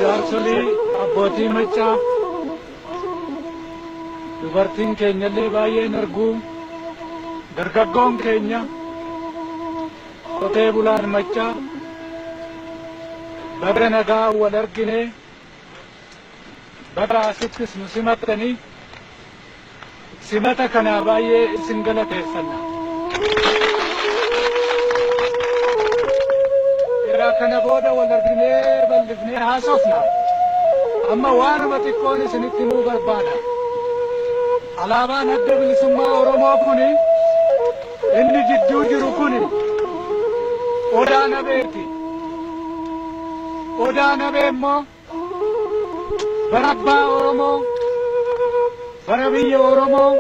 Jaarsolii abbootii maccaa dubartiin keenyallee baay'een arguu dargaggoon keenya qotee bulaan maccaa baga nagaa wal argine baga asittis nu simattanii simata kanaa baay'ee isin galateeffanna. Egaa kana booda wal arginee bal'ifnee haasofna. Amma waanuma xiqqoon isinitti himuu barbaada. Alaabaan adda bilisummaa Oromoo kuni inni jidduu jiru kuni Odaa Nabeeti. Odaa Nabee immoo bara abbaa Oromoo, bara biyya Oromoo,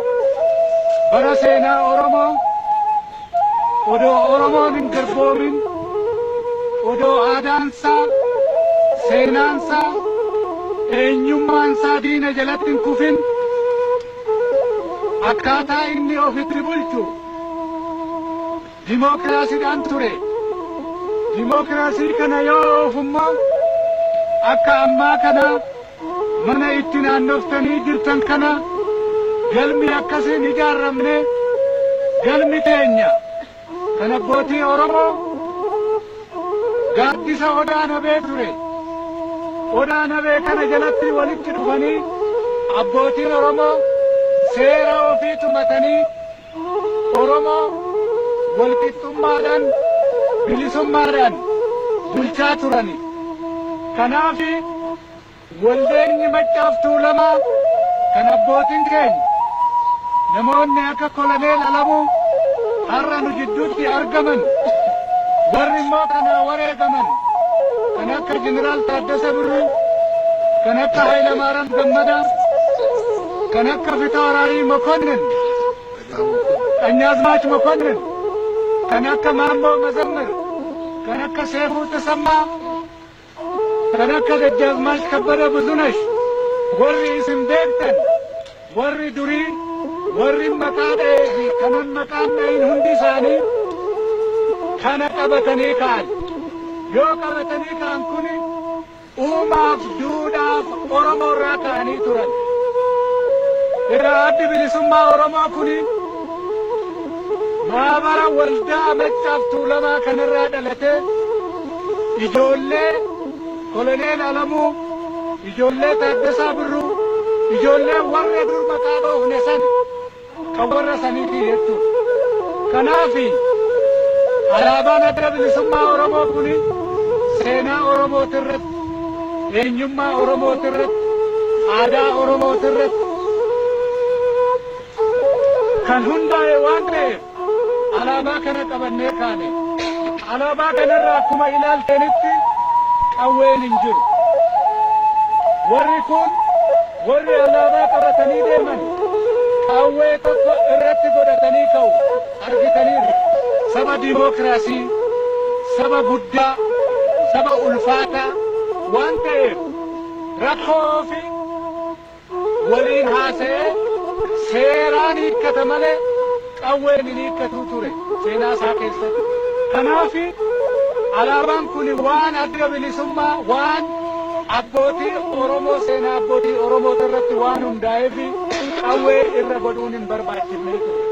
bara seenaa Oromoo, odoo Oromoon hin garboomin, odoo aadaansaa, seenaansaa, eenyummaansaa diina jalatti hin kufin, akkaataa inni ofitti bulchu dimookiraasiidhaan ture. Dimookiraasii kana yoo oofummoo akka ammaa kana mana itti naannoftanii jirtan kana galmi akkasiin ijaarramne galmi keenya kan abbootii Oromoo gaaddisa Odaa Nabee ture. Odaa Nabee kana jalatti walitti dhufanii abbootiin Oromoo seera ofii tumatanii Oromoo walqixxummaadhaan bilisummaadhaan bulchaa turani. Kanaaf waldeenyi Maccaaf Tuulamaa kan abbootiin keenya namoonni akka Koloneel Alamuu har'a nu jidduutti argaman warri immoo kanaa wareegaman kan akka Jeneraal Taaddasa Birruu, kan akka Hayilamaariyaam Gammadaa, kan akka Fitaaraarii Mokonnin, Qanyaazmaach Mokonnin, kan akka Maammoo Mazammir, kan akka Seefuu Tasammaa, kan akka Dajjaazmaach Kabbada Buzunash, warri isin beektan, warri durii, warri maqaa dha'ee fi kanan maqaan dha'in hundi isaanii kana qabatanii ka'an. Yoo qabatanii ka'an kuni uumaaf duudhaaf Oromoo irraa ka'anii turan. Egaa addi bilisummaa Oromoo kuni maabara waldaa Maccaaf Tuulamaa kanarraa dhalatee ijoollee Koloneel Alamuu, ijoollee Taaddasaa Birruu, ijoollee warra dur maqaa dhoofne sana kan warra saniitii jechuudha. Kanaaf alaabaan adda bilisummaa Oromoo kuni seenaa Oromootirratti, eenyummaa Oromootirratti, aadaa Oromootirratti kan hundaa'e waan ta'eef alaabaa kana qabannee kaane. Alaabaa kanarraa akkuma ilaaltanitti qawween hin jiru. Warri kun warri alaabaa qabatanii deeman qawwee tokko irratti godhatanii ka'u argitaniiru. Saba dimookiraasii, saba guddaa, saba ulfaataa waan ta'eef rakkoo fi waliin haasa'ee seeraan hiikkata malee qawween hin hiikkatuu ture seenaa isaa keessatti. Kanaaf alaabaan kun waan adda bilisummaa waan abbootii Oromoo seenaa abbootii Oromoo irratti waan hundaa'eef qawwee irra godhuun hin barbaachifne ture.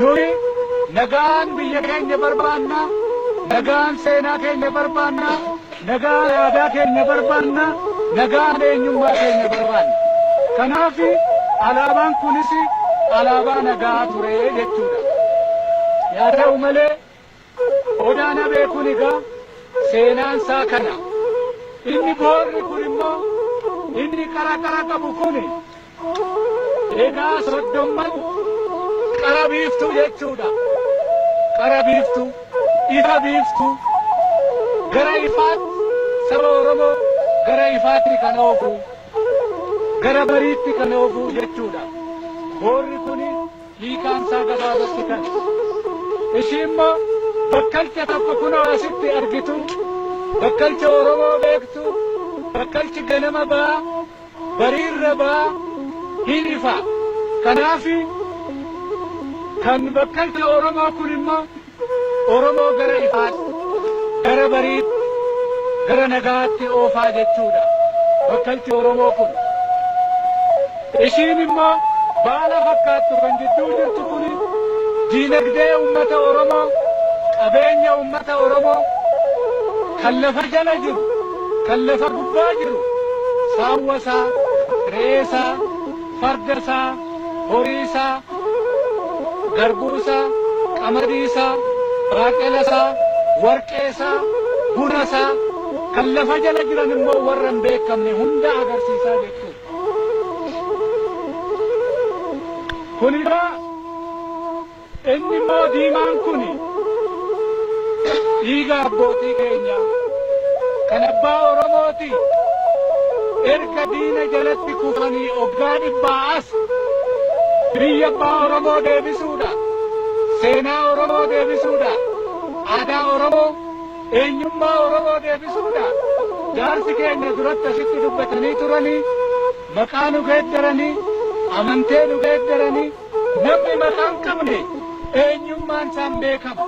Nuyi nagaan biyya keenya barbaanna, nagaan seenaa keenya barbaanna, nagaan aadaa keenya barbaanna, nagaan eenyummaa keenya barbaanna. Kanaaf alaabaan kunis alaabaa nagaa ture jechuudha. Yaa ta'u malee Odaa Nabee kun egaa seenaan isaa kana. Inni boorri kun immoo inni qara qara qabu kun egaa soddomman qara biiftuu jechuudha. Qara biiftuu, ifa biiftuu, gara ifaatti saba Oromoo gara ifaatti kan oofu, gara bariitti kan oofu jechuudha. Boorri kun hiikaan isaa gabaabatti kana. Ishii immoo bakkalcha tokko kunoo asitti argitu, bakkalcha Oromoo beektu, bakkalchi ganama ba'aa, bariirra ba'aa, hin ifa. Kanaaf kan bakkalcha Oromoo kun immoo Oromoo gara ifaatti, gara bariitti, gara nagaatti oofaa jechuudha. Bakkalchi Oromoo kun. Ishiin immoo baala fakkaattu kan gidduu jirtu kun diinagdee uummata Oromoo, qabeenya uummata Oromoo kan lafa jala jiru, kan lafa gubbaa jiru, saawwasaa, re'eesaa, fardasaa, horiisaa, garbuusaa, qamadiisaa, baaqelasaa, warqeesaa, bunasaa, kan lafa jala jiran immoo warra hin beekamne hunda agarsiisaa jechuudha. Kun egaa inni immoo diimaan kun dhiiga abbootii keenyaa kan abbaa Oromooti. Erga diina jalatti kufanii oggaa dhibbaa as biyya abbaa Oromoo deebisuudha. Seenaa Oromoo deebisuudha. Aadaa Oromoo, eenyummaa Oromoo deebisuudha. Jaarsi keenya duratti asitti dubbatanii turanii, maqaa nu geeddaranii, amantee nu geeddaranii, namni maqaa hin qabne eenyummaan isaan beekama.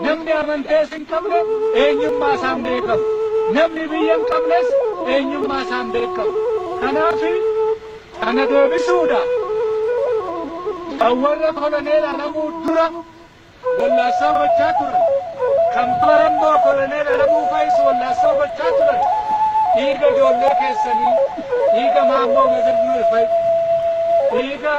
Namni amantees hin qabne eenyummaa isaan beekamu. Namni biyya hin qabnes eenyummaa isaan beekamu. Kanaaf kana deebisuudha. Kan warra koloneel Alamuu dura wallaassoo gochaa turan, kan barammoo koloneel Alamuu fa'is wallaassoo gochaa turan, dhiiga ijoollee keessanii, dhiiga Maammoo Mazammil fa'i, dhiiga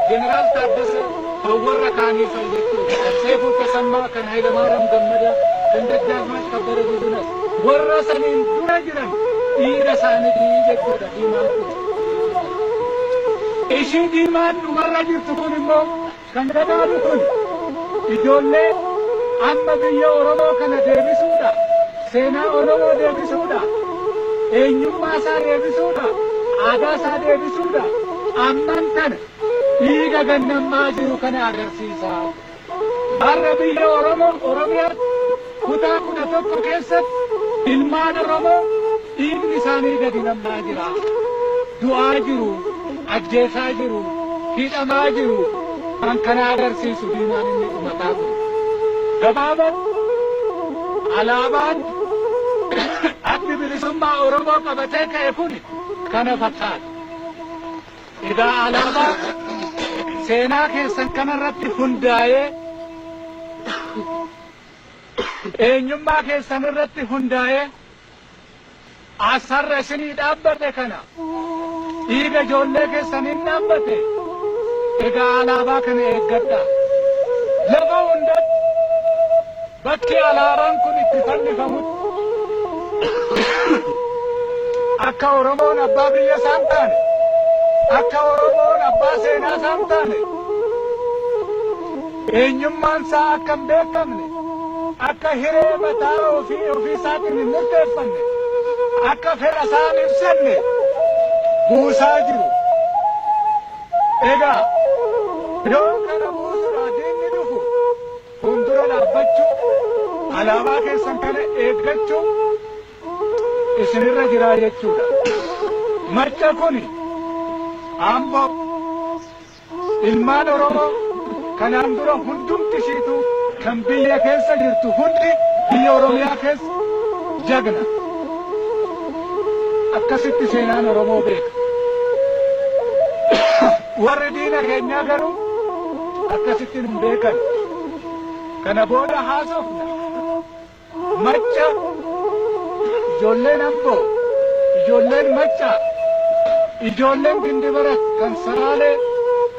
Jeneraal Taaddasee kan warra kaanii fa'i jechuudha. Kan Seefuu Tasammaa, kan Hayilamaariyaam Gammadaa, kan Dajjaazmaach Kabbada Buzunas, warra saniin dura jiran dhiiga isaaniitii jechuudha diimaan kun. Ishii diimaan dhumarra jirtu kun immoo kan gadaanu kun ijoollee amma biyya Oromoo kana deebisuudha. Seenaa Oromoo deebisuudha. Eenyummaa isaa deebisuudha. Aadaa isaa deebisuudha. Amman tana dhiiga gannammaa jiru kana agarsiisa. Har'a biyya Oromoo Oromiyaatti kutaa 11 keessatti ilmaan Oromoo dhiigni isaanii gadi nammaa jira. Du'aa jiru, ajjeesaa jiru, hidhamaa jiru. Kan kana agarsiisu diimaan inni dhumataa kun. Gabaabatti alaabaan Addi Bilisummaa Oromoo qabatee ka'e kun kana fakkaata. Egaa alaabaa seenaa keessan kanarratti hundaa'ee, eenyummaa keessan irratti hundaa'ee asarra isinii dhaabbate kana, dhiiga ijoollee keessaniin dhaabbate. Egaa alaabaa kana eeggadhaa. Lafa hundatti bakki alaabaan kun itti fannifamutti akka Oromoon abbaa biyya isaa hin taane, akka Oromoon abbaa seenaa isaa hin taane, eenyummaan isaa akka hin beekamne, akka hiree mataa ofii ofii isaatiin hin murteeffanne, akka fedha isaa hin ibsanne buusaa jiru. Egaa yoo kana buusuudhaa diinni dhufu fuuldura dhaabbachuu, alaabaa keessan kana eeggachuu isinirra jiraa jechuudha. Macca kuni Amboo ilmaan Oromoo kanaan dura hundumti ishiitu kan biyya keessa jirtu hundi biyya Oromiyaa keessa jagna. Akkasitti seenaan Oromoo beeka. Warri diina keenyaa garuu akkasitti hin beekan. Kana booda haasofna. Macca, ijoolleen Amboo, ijoolleen Maccaa, ijoolleen Gindibarat kan Salaalee,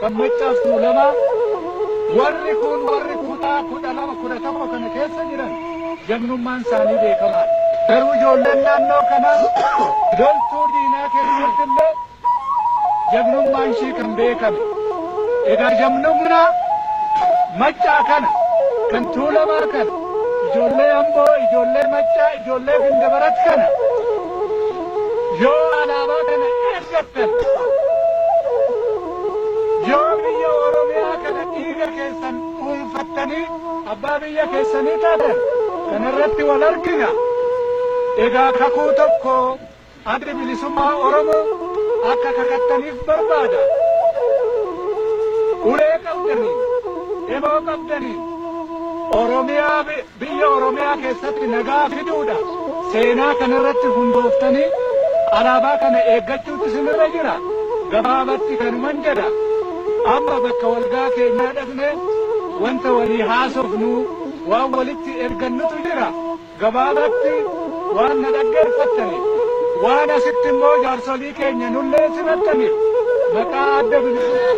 kan Maccaaf Tuulamaa, warri kun warri kutaa 12 11 kana keessa jiran jagnummaan isaanii beekamaadha. Garuu ijoolleen naannoo kanaa loltuu diinaa keessatti illee jagnummaan ishii kan beekame. Egaa jagnummaa Maccaa kana, kan Tuulamaa kana, ijoollee Amboo, ijoollee Maccaa, ijoollee Gindabarat kana yoo alaabaa kana eeggattan, yoo biyya Oromiyaa kana dhiiga keessan dhuunfattanii abbaa biyya keessanii taatan, kanarratti wal argina. Egaa kakuu tokko Addi Bilisummaa Oromoo akka kakattaniif barbaada. Ulee qabdanii, eeboo qabdanii, Oromiyaa biyya Oromiyaa keessatti nagaa fiduudha. Seenaa kanarratti hundooftanii alaabaa kana eeggachuutu isinirra jira. Gabaabatti kanuman jedha. Amma bakka walgaa keenyaa dhaqne wanta walii haasofnu, waan walitti ergannutu jira. Gabaabatti waan na dhaggeeffattaniif, waan asitti immoo jaarsolii keenya nullee simattaniif, maqaa Adda Bilisummaa